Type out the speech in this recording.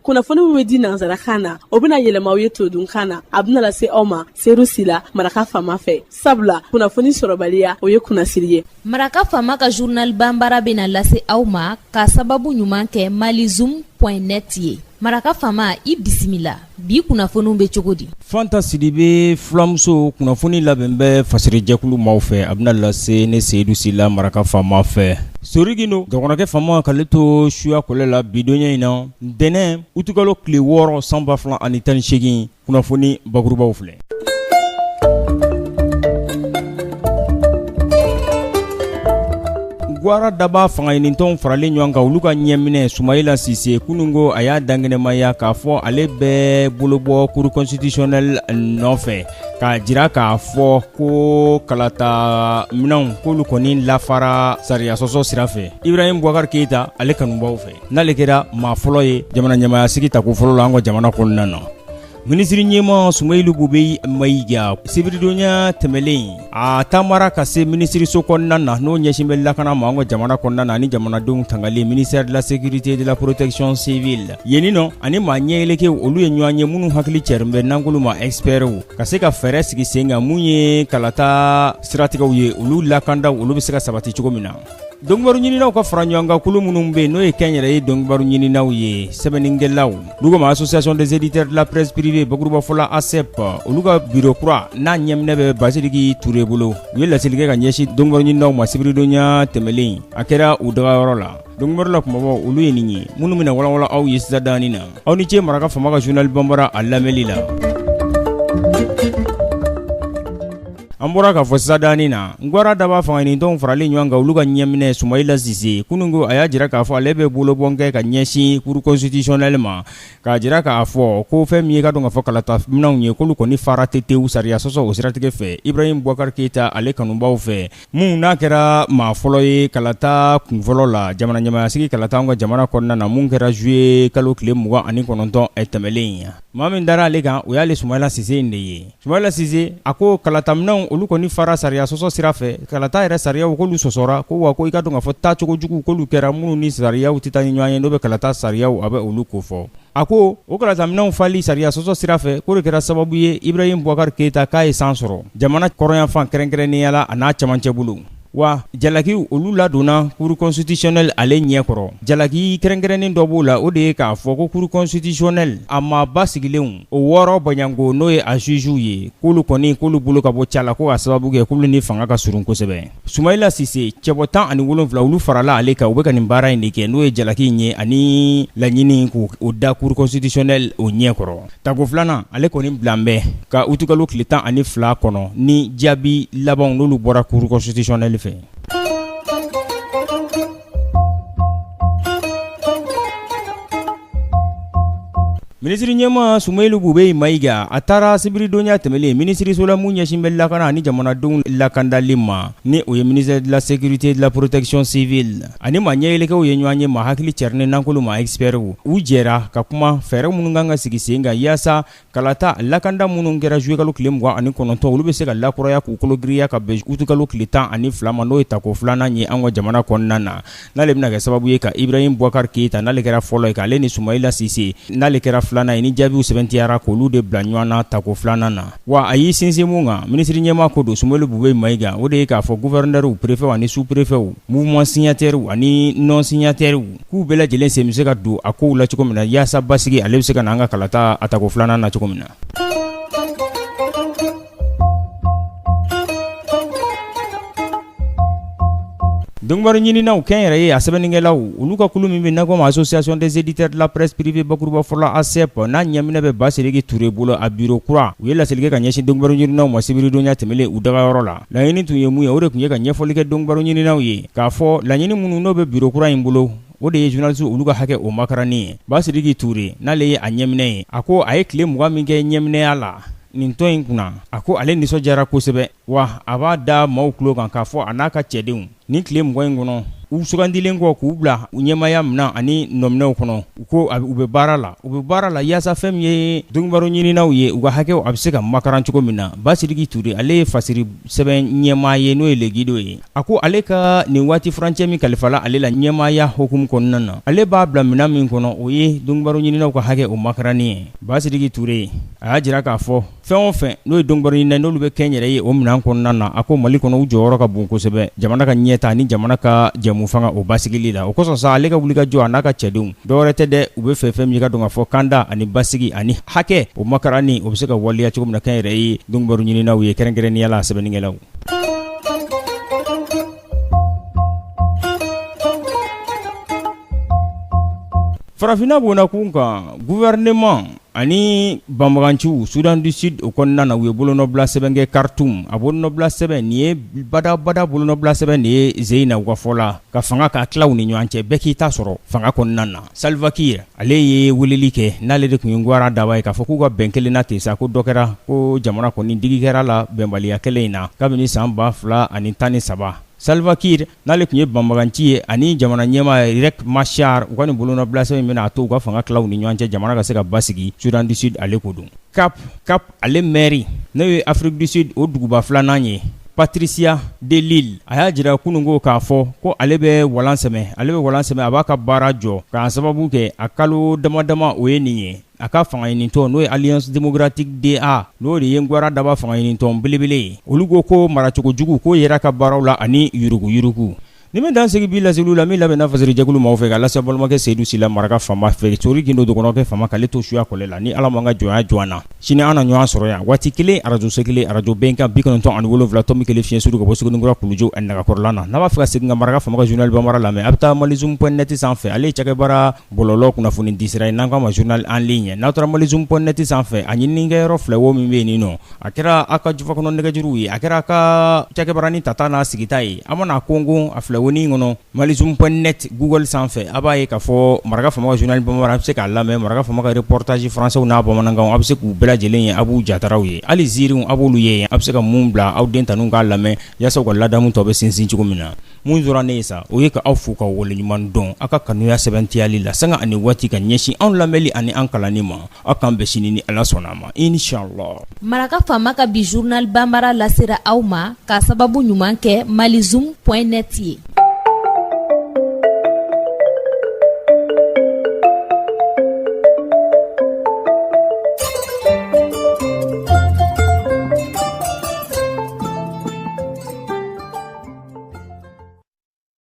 Kunnafoni min bɛ di nansarakan na, o bɛna yɛlɛma aw ye todunkan na. A bɛna lase aw ma Seyidu Sila, Maraka Faama fɛ, sabula kunnafoni sɔrɔbaliya, o ye kunnasiri ye. Maraka Faama ka journal banbara bɛna lase aw ma ka sababu ɲuman kɛ malizoom point net ye. Maraka Faama, i bisimila. Bi kunnafoniw bɛ cogo di? Fanta Sidibe fulamuso, kunnafoni labɛn bɛ fasirijɛkulu maaw fɛ, a bɛna lase ne Seyidu Sila, Maraka Faama fɛ. Sori Gindo dɔgɔnɔkɛ faama k'ale to suya kɔlɛ la bidonya in na, ntɛnɛn utukalo tile 6 san 2018, kunnafoni bakurubaw filɛ. Gwara daba fangaɲinitɔnw faralen ɲɔgɔn kan, olu ka ɲɛminɛ Sumayila Sise, kununko a y'a dankɛnɛmaya k'a fɔ ale bɛ bolobɔ cour constitutionnelle nɔfɛ, k'a jira k'a fɔ ko kalata minɛnw k'olu kɔni lafara sariya sɔsɔ sira fɛ Ibrahim Boubacar Keita ale kanubaw fɛ, n'ale kɛra maa fɔlɔ ye jamana ɲɛmaaya sigi tako fɔlɔ la an ka jamana kɔnɔna na. Minisiri ɲɛmaa Sumayilu Bubɛyi Mayiga, sibiridonya tɛmɛlen a taamara ka se minisiriso kɔnɔna na, n'o ɲɛsin bɛ lakana ma an ka jamana kɔnɔna na ani jamanadenw tangali, ministère de la sécurité et de la protection civile. Yen nɔ, ani maa ɲɛyɛlɛkew olu ye ɲɔgɔn ye, minnu hakili cɛrin bɛ, n'an k'olu ma experts, ka se ka fɛɛrɛ sigi sen kan mun ye kalata siratigɛw ye, olu lakandaw olu bɛ se ka sabati cogo min na. Donkibaru ɲininaw ka fara ɲɔgɔn kan kulu minnu bɛ yen, n'o ye kɛnyɛrɛye donkibaru ɲininaw ye, sɛbɛnnikɛlaw, n'u ko ma association des éditeurs de la presse privée, bakurubafɔ la ASEP, olu ka biro kura n'a ɲɛminɛ bɛ Basidiki Ture bolo, u ye laseli kɛ ka ɲɛsin donkibaru ɲininaw ma sibiridonya tɛmɛlen, a kɛra u dagayɔrɔ la. Donkibaru la kumabaw olu ye nin ye, minnu bɛna walawala aw ye sisan danin na. Aw ni ce Maraka Faama ka journal banbara a lamɛnli la. An bɔra k'a fɔ sisan danin na, Gwara daba fangaɲinitɔnw faralen ɲɔgɔn kan, olu ka ɲɛminɛ Sumayila Sise, kununko a y'a jira k'a fɔ ale bɛ bolobɔn kɛ ka ɲɛsin cour constitutionnelle ma, k'a jira k'a fɔ ko fɛn min ye ka dɔn k'a fɔ kalata minɛnw ye, k'olu kɔni fara tetew sariya sɔsɔ o siratigɛ fɛ Ibrahim Boubacar Keita ale kanubaw fɛ, mun n'a kɛra maa fɔlɔ ye kalata kunfɔlɔ la jamana ɲɛmaayasigi kalata an ka jamana kɔnɔna na, mun kɛra juillet kalo tile 29 tɛmɛlen ye. Maa min dara ale kan, o y'ale Sumayila Sise in de ye. Sumayila Sise a ko kalataminɛnw olu kɔni fara sariya sɔsɔ sira fɛ, kalata yɛrɛ sariyaw k'olu sɔsɔra, ko wa ko i ka dɔn k'a fɔ taacogo jugu k'olu kɛra minnu ni sariyaw tɛ taa ni ɲɔgɔn ye, n'o bɛ kalata sariyaw a bɛ olu kofɔ. A ko o kalataminɛnw fali sariya sɔsɔ sira fɛ, k'o de kɛra sababu ye Ibrahim Boubacar Keita k'a ye san sɔrɔ jamana kɔrɔnyanfan kɛrɛnkɛrɛnnenya la a n'a cɛmancɛ bolo. Wa jalakiw olu ladonna cour constitutionnelle ale ɲɛkɔrɔ. Jalaki kɛrɛnkɛrɛnnen dɔ b'o la, o de ye k'a fɔ ko cour constitutionnelle a maaba sigilenw o 6 bɔɲɔgɔnko, n'o ye a jugew ye, k'olu kɔni k'olu bolo ka bɔ ca la, ko k'a sababu kɛ k'olu ni fanga ka surun kosɛbɛ. Sumayila Sise cɛbɔ 17 olu farala ale kan, u bɛ ka nin baara in de kɛ, n'o ye jalaki in ye ani laɲini k'o da cour constitutionnelle o ɲɛkɔrɔ. Tako filanan ale kɔni bilan bɛ ka utukalo tile 12 kɔnɔ ni jaabi labanw n'olu bɔra cour constitutionnelle fɛ. Minisiri ɲɛmaa Sumayilu Bubɛyi Mayiga a taara sibiridonya tɛmɛlen minisiriso la mun ɲɛsin bɛ lakana ani jamanadenw lakandali ma, ni o ye ministère de la sécurité et de la protection civile, ani maa ɲɛyɛlɛkɛw ye ɲɔgɔn ye, maa hakili cɛrinen n'an k'olu ma experts. U jɛra ka kuma fɛɛrɛ minnu kan ka sigi sen kan yaasa kalata lakanda minnu kɛra juillet kalo tile 29, olu bɛ se ka lakuraya k'u kolo giriya ka bɛn utukalo tile 12 ma, n'o ye tako filanan ye an ka jamana kɔnɔna na, n'ale bɛna kɛ sababu ye ka Ibrahim Boubacar Keita n'ale kɛra fɔlɔ ye, k'ale ni Sumayila Sise n'ale kɛra filanan ye, ni jaabiw sɛbɛntiyara k'olu de bila ɲɔgɔn na tako filanan na. Wa a y'i sinsin mun kan, minisiri ɲɛmaa ko don Sumayilu Bubɛyi Mayiga, o de ye k'a fɔ gouverneur, préfet ani sous-préfet, mouvement signataire ani non signataire, k'u bɛɛ lajɛlen sen bɛ se ka don a kow la cogo min na, yaasa basigi ale bɛ se ka na an ka kalata a tako filanan na cogo min na. Donkibaru ɲininaw kɛnyɛrɛye a sɛbɛnnikɛlaw olu ka kulu min bɛ n'an k'o ma association des éditeurs de la presse privée, bakurubafɔ la ASEP, n'a ɲɛminɛ bɛ Basidiki Ture bolo, a biro kura, u ye laseli kɛ ka ɲɛsin donkibaru ɲininaw ma sibiridonya tɛmɛnen u dagayɔrɔ la. Laɲini tun ye mun ye? O de tun ye ka ɲɛfɔli kɛ donkibaru ɲininaw ye k'a fɔ laɲini minnu n'o bɛ biro kura in bolo, o de ye journaliste olu ka hakɛ o makaranni ye. Basidiki Ture n'ale ye a ɲɛminɛ ye, a ko a ye tile 20 min kɛ ɲɛminɛya la nin tɔn in kunna, a ko ale nisɔndiyara kosɛbɛ. Wa a b'a da maaw tulo kan k'a fɔ a n'a ka cɛdenw ni tile 20 in kɔnɔ, u sugandilen kɔ k'u bila u ɲɛmaaya minɛn ani nɔminɛw kɔnɔ, u ko u bɛ baara la, u bɛ baara la yaasa fɛn min ye donkibaru ɲininaw ye, u ka hakɛw a bɛ se ka makaran cogo min na. Basidiki Ture, ale ye fasiri sɛbɛn ɲɛmaa ye, n'o ye Le Guido ye, a ko ale ka nin waati furancɛ min kalifala ale la ɲɛmaaya hukumu kɔnɔna na, ale b'a bila minɛn min kɔnɔ, o ye donkibaru ɲininaw ka hakɛ o makaranni ye. Basidiki Ture, a y'a jira k'a fɔ fɛn o fɛn n'o ye donkibaru ɲinina n'olu bɛ kɛnyɛrɛ ye o minɛn kɔnɔna na, a ko Mali kɔnɔ u jɔyɔrɔ ka bon kosɛbɛ jamana ka ɲɛtaa ni jamana ka jɛmufanga o basigili la. O kosɔn sa, ale ka wulikajɔ a n'a ka cɛdenw, dɔwɛrɛ tɛ dɛ, u bɛ fɛ fɛn min ka dɔn k'a fɔ kanda ani basigi ani hakɛ o makaranni, o bɛ se ka waleya cogo min na kɛnyɛrɛ ye donkibaru ɲininaw ye, kɛrɛnkɛrɛnnenya la sɛbɛnnikɛlaw. Farafinna bonnakun kan, gouvernement ani banbaganciw Soudan du Sud o kɔnɔna na, u ye bolonɔbila sɛbɛn kɛ Khartoum. A bolonɔbila sɛbɛn nin ye badabada bolonɔbila sɛbɛn de ye ze in na, u ka fɔ la, ka fanga k'a tila u ni ɲɔgɔn cɛ, bɛɛ k'i ta sɔrɔ fanga kɔnɔna na. Salva Kiir, ale ye weleli kɛ, n'ale de tun ye Gwara Daba ye, k'a fɔ k'u ka bɛn kelen na ten sa, ko dɔ kɛra ko jamana kɔni digi kɛra la bɛnbaliya kɛlɛ in na kabini san 2013. Salva Kiir, n'ale tun ye banbaganci ye, ani jamana ɲɛmaa Riek Machar, u ka nin bolonɔbila sɛbɛn in bɛna a to u ka fanga tila u ni ɲɔgɔn cɛ, jamana ka se ka basigi Soudan du Sud, ale ko don. Cap, Cap ale mɛri, n'o ye Afrique du Sud o duguba filanan ye, Patricia de Lille, a y'a jira kununko k'a fɔ ko ale bɛ walan sɛmɛ, ale bɛ walan sɛmɛ, a b'a ka baara jɔ k'a sababu kɛ a kalo dama dama o ye nin ye. A ka fanga ɲinitɔn, n'o ye Alliance démocratique DA, n'o de ye Gwara Daba fanga ɲinitɔn belebele ye, olu ko ko maracogo jugu k'o yera ka baaraw la ani yuruguyurugu. Nin bɛ dan sigi bi laseliw la min labɛnna fasirijɛkulu maaw fɛ ka lase balimakɛ Seyidu Sila maraka faama fɛ, Sori Gindo dɔgɔnɔkɛ faama, k'ale to suya kɔlɛ la. Ni Ala m'an ka jɔnya jɔ an na, sini an na ɲɔgɔn sɔrɔ yan waati kelen, arajo so kelen, arajo bɛnkan 97.1 fiɲɛ suru ka bɔ Sɛbɛnnikura kulujo ani nagakɔrɔla na. N'a b'a fɛ ka segin ka maraka faama ka journal bambara lamɛn, a bɛ taa malizoom point net sanfɛ. Ale ye cakɛbaara bɔlɔlɔ kunnafoni di sira ye n'an k'a ma journal en ligne. N'aw taara malizoom point net sanfɛ, a ɲininikɛyɔrɔ filɛ wo min bɛ yen nɔ, a kɛra aw ka jufa kɔnɔ nɛgɛjuruw ye, a kɛra aw ka cakɛbaranin tata n'a sigita ye, a mana kɔnkɔn a filɛ wonin kɔnɔ malizoom point net Google sanfɛ, a b'a ye k'a fɔ maraka faama ka journal bambara, a bɛ se k'a lamɛn, maraka faama ka reportage français n'a bamanankan, a bɛ se k'u bɛɛ lajɛlen ye, a b'u jataraw ye, hali ziiriw a b'olu ye, a bɛ se ka mun bila aw den taninw k'a lamɛn yaasa u ka ladamu tɔ bɛ sinsin cogo min na. Mun tora ne ye sa, o ye ka aw fo ka waleɲuman dɔn aw ka kanuya sɛbɛntiyali la sanga ani waati ka ɲɛsin anw lamɛnli ani an kalanni ma. Aw k'an bɛn sini ni Ala sɔnna a ma, inchallah. Maraka faama ka bi journal banbara lasera aw ma k'a sababu ɲuman kɛ malizoom point net ye.